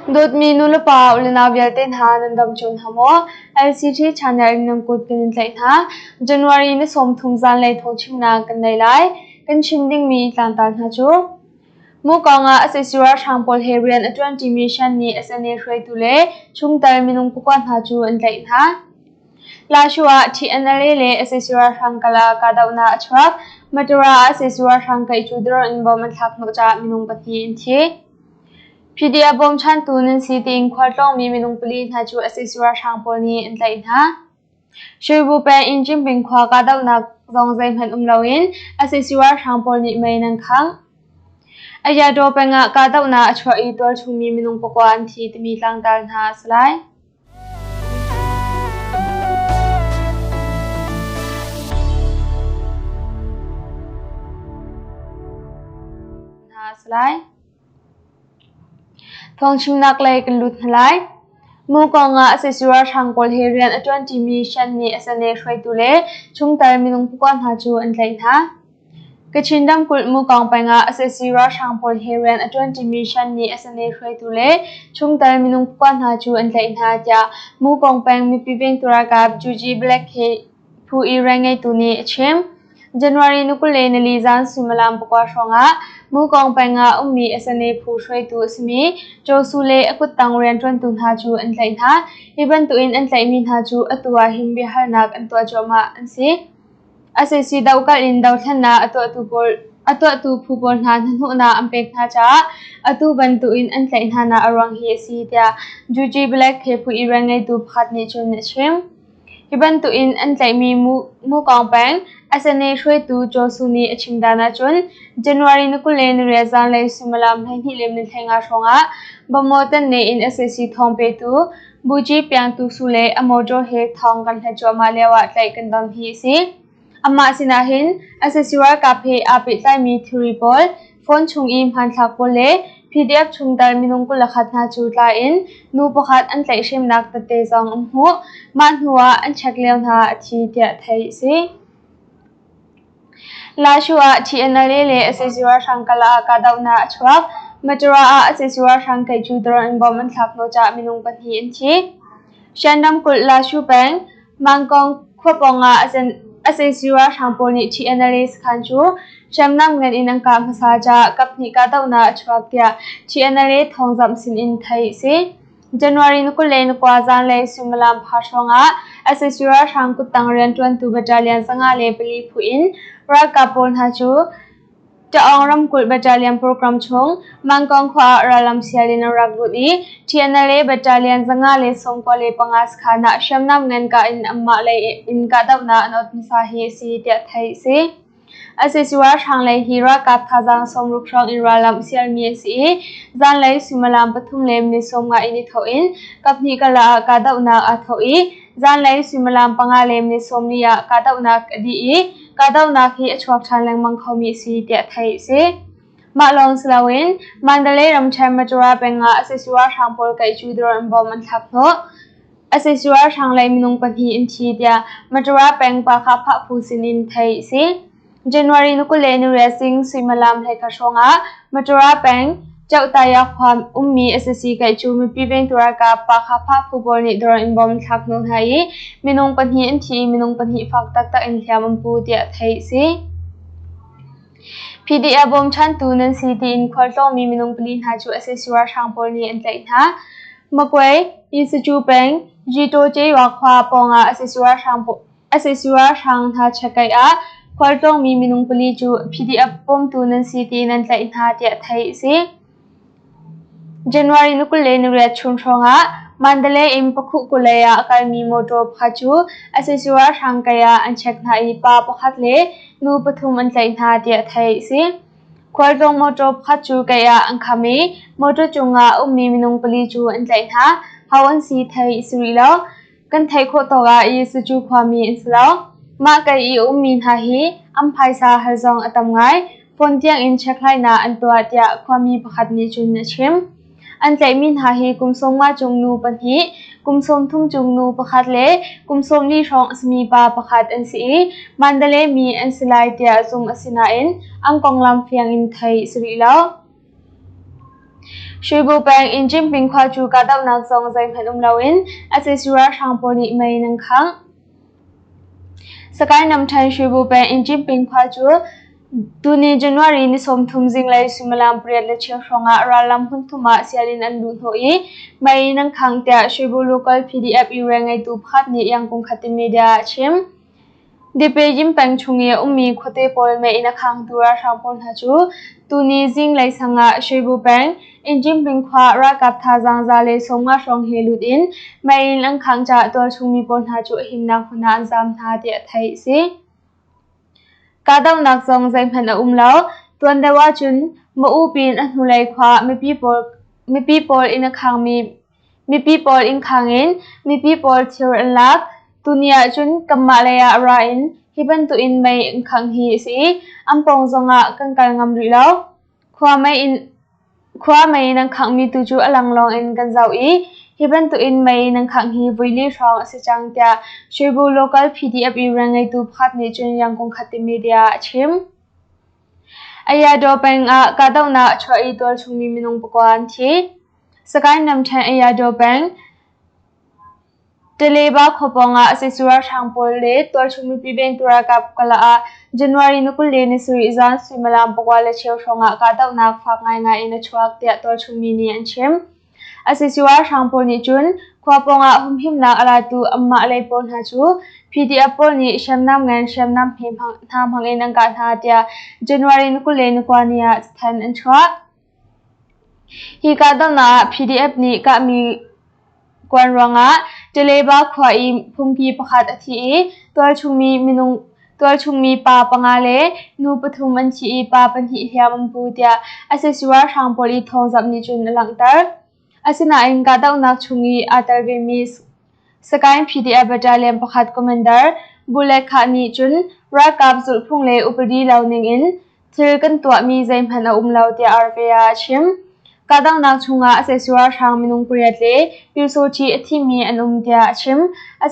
Dawtmi nulepa ulenau vialte hna nan dam cio hna maw? LCT channel in nan kut kan in tlaih hna. January ni 30 zanlei thawngchimnak kan nei lai. Kan chim dingmi tlangtar hna cu Mukawng ah sac ralhrang pawl he rian a ṭuanṭimi Shan nih SNA hruaitu le chungtel minung pakua hna cu an tlaih hna. Lashu ah TNLA le sac ralhrang kal ah kahdohnak a chuak. Matura ah sac ralhrang kaih cu drone in bom an thlak hnawh caah minung pahnih an thi. PDF bawmchantu nan si tiin khualtlawngmi minung pali hna cu sac ralhrang pawl nih an tlaih hna. Shwebu peng in Jinping khua kahdohnak zong zeihmanh um loin sac ralhrang pawl nih mei nan khangh. Ayadaw peng ah kahdohnak a chuah i tualchungmi minung pakua an thi timi tlangtar hna a si lai. Hna a si lai. Thawngchimnak lei kan lut hna lai. Mukawng ah sac ralhrang pawl he rian a ṭuanṭimi Shan nih SNA hruaitu le chungtel minung pakua hna cu an tlaih hna. Kachin ramkulh Mukawng peng ah sac ralhrang pawl he rian a ṭuanṭimi Shan nih SNA hruaitu le chungtel minung pakua hna cu an tlaih hna tiah Mukawng peng mipi vengtu ralkap Juji Black he phu i rianngeitu nih a chim. January ni 24 zan suimilam pakua hrawngah Mukawng peng ah ummi SNA phu hruaitu a simi Joe Su le a kuttang rianṭuantu hna cu an tlaih hna. Hi bantukin an tlaihmi hna cu atu ah hin biahalnak an tuah cuahmah an si. Sac dohkalh in dothlennak a tuahtu pawl a tuahtu phu pawl hna hnahnawhnak an pek hna caah atu bantukin an tlaih hnanak a ruang hi a si tiah Juji Black he phu i rianngeitu pakhat nih cun a chim. Hi bantukin an tlaihmi Mukawng peng SNA hruaitu Chaw Su nih a chim dan ahcun January ni 28 zanlei suimilam 12:50 hrawngah Bamaw Tanne in sac thawng petu Buci Piang Tu Su le a mawṭaw he thawng kan hlat cuahmah lioah tlaih kan don hi a si. Amah sinah hin sac ralkap he aa pehtlaimi thilri pawl, phone chung i hmanthlak pawl le PDF chungtel minung 21 hna cu tla in nu pakhat an tlaihhremnak tete zong an hmuh. Mah hnuah an check lio hna a thi tiah theih a si. Lashu ah TNLA le sac ralhrang kal ah kahdohnak a chuak. Matura ah sac ralhrang kei cu drone in bomb an thlak hnu caah minung pahnih an thi. Shan ramkulh Lashu peng Mangkong khua pawngah sac ralhrang pawl nih TNLA sakhan cu hriamnam ngan in an kah hmasa caah kaphnih kahdohnak a chuak tiah TNLA thawngzamh sinin theih a si. January ni 29 zanlei suimilam pha hrawngah sac ralhrang kuttang rianṭuantu battalion 54 phu in ralkap pawl hna cu Taung ramkulh battalion program chung Mangkong khua ah rallam sial in an rak lut i TNLA battalion 195 sakhan ah hriamnam ngan kah in anmah lei in kahdohnak an ot hmasa hi a si tiah theih a si. Sac ralhrang lei hi ralkap thazaang 60 hrawng in rallam sialmi an si i zanlei suimilam pathum le minute 50 in i thawh in kaphnih karlak ah kahdohnak aa thawh i zanlei suimilam panga le minute 40 ah kahdohnak a dih i Kahdohnak hi a chuak ṭhan lengmang khomi a si tiah theih a si. Mah lawng si loin Mandalay ramṭhen Matura peng ah sac ralhrang pawl kaih cu drone in bom an thlak hnawh. Sac ralhrang lei minung pahnih an thi tiah Matura peng Pakhah phu sinin theih a si. January ni 28 zing suimilam 11 hrawngah Matura peng Ceuhtaya khua ummi sac kaih cu mipi vengtu ralkap Pakhah phu pawl nih drone in bom thlak hnawh hna i minung pahnih an thi i minung pahnih fak taktak in hliam an pu tiah theih a si. PDF bawmchantu nan si tiin khualtlawngmi minung pali hna cu sac ralhrang pawl nih an tlaih hna. Magway, Yinsachu peng, Jitaw Ceywa khua pawngah sac ralhrang hna chekkeih ah khualtlawngmi minung pali cu PDF bawmtu nan si tiin an tlaih hna tiah theih a si. January ni 28 chun hrawngah Mandalay in Pakhuh kulei ah a kalmi mawṭaw pakhat cu sac ralhrang kei ah an check hna i pa pakhat le nu pathum an tlaih hna tiah theih a si. Khualtlawng mawṭaw pakhat cu kei ah an kham i mawṭaw cungah a ummi minung pali cu an tlaih hna. Ho an si theih a si rih lo. Kan theih khawh tawk ah Jesuh khuami an si lo. Mah kei i a ummi hna hi an phaisa hal zong a tam ngai. Phone tiangin chekhlainak an tuah tiah khuami pakhat nih cun a chim. An tlaihmi hna hi kum 50 cung nu pahnih, kum 30 cung nu pakhat le kum 40 hrawng a simi pa pakhat an si i Mandalay mi an si lai tiah zumh a si nain an konglam fiang in theih a si rih lo. Shwebu peng Injinping khua cu kahdohnak zong zeihmanh um loin sac ralhrang pawl nih mei an khangh. Sakae namṭhen Shwebu peng Injinping khua cu tuni January ni 30 zinglei suimilam 8:15 hrawngah rallam hmunthum ah sial in an luh hnawh i mei in an khangh tiah Shwebu local PDF i rianngeitu pakhat nih Yangkung Khatin media ah a chim. Dipejim peng chung i a ummi khuate pawl mei in a khangtu ralhrang pawl hna cu tuni zinglei sang ah Shwebu peng Injinping khua ralkap thazaang 150 hrawng he lut in mei in an khangh caah tualchung mi pawl hna cu a himnak hmun ah an zaam hna tiah theih a si. Kahdohnak zong zeihmanh a um lo. Tuan deuh ahcun Ma'u pin a hnulei khua mipi pawl inn a khangmi Mipi pawl innkhang in mipi pawl thir an lak. Tuni ahcun kanmah lei ah ra in hi bantukin mei an khangh hi a si i an pawng zongah kan kal ngam rih lo. Khua mei nan khanghmi tu cu a langlawng in kan zoh i hi bantukin mei nan khangh hi voili hrawng a si cang tiah Shwebu Local PDF i rianngeitu pakhat nih cun Yangon Khatte Media ah a chim. Ayadaw peng ah kahdohnak a chuah i tualchungmi minung pakua an thi. Sagaing ramṭhen Ayadaw peng Taleba khua pawngah sac ralhrang pawl le tualchung mipi vengtu ralkap kala ah January ni 27 zan suimilam 9:15 hrawngah kahdohnak fak ngaingai in a chuak tiah tualchung mi nih an chim. Sac ralhrang pawl nih cun khua pawngah humhimnak a latu anmah lei pawl hna cu PDF pawl nih hriamnam ngan hriamnam hme hna hmangin an kah hna tiah January ni 29 ni ah cathanh an chuah. Hi kahdohnak ah PDF nih kahmi kuan ruangah Taleba khua i phungki pakhat a thi i tualchungmi pa panga le nu pathum an thi i pa pahnih hliam an pu tiah sac ralhrang pawl i thawngzamh nih cun a langhter. Asinain kahdohnak chung i aa tel vemi Sagaing PDF battalion pakhat commander Bullet Khah nih cun ralkap zulhphung le upadi lo ningin thil kan tuahmi zeihmanh a um lo tiah RFA ah a chim. Kahdohnak chungah sac ralhrang minung pariat le Pyusawhti a thimi an um tiah a chim.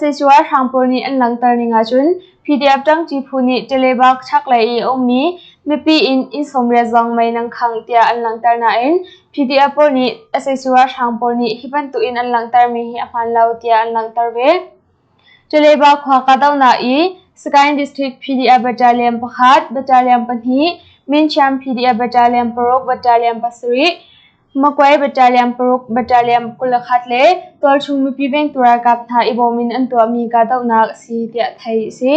Sac ralhrang pawl nih an langhter ning ahcun PDF ṭangṭi phu nih Talebak chaklei i a ummi mipi inn inn 80 zong mei nan khangh tiah an langhter nain PDF pawl nih sac ralhrang pawl nih hi bantukin an langhtermi hi a hmaan lo tiah an langhter ve. Taleba khua kahdohnak i Sagaing District PDF Battalion pakhat, Battalion pahnih, Minchiam PDF Battalion paruk, Battalion pasarih, Makwai Battalion paruk, Battalion 21 le tualchung mipi vengtu ralkap hna i bawm in an tuahmi kahdohnak a si tiah theih a si.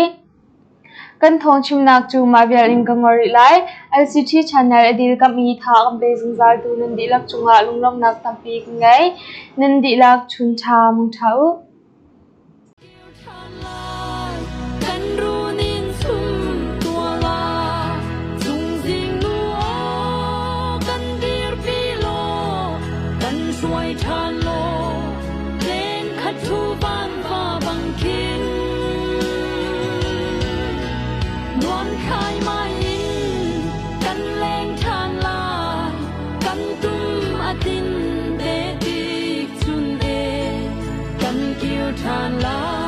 Kan thawngchimnak cu mah vial in ka ngol rih lai. LCT channel a dirkamh i tha kan pe zungzaltu nan dihlak cungah lunglawmhnak tampi kan ngei. Nan dihlak chun ṭha mung ṭha u. Kan kir ṭhan lai.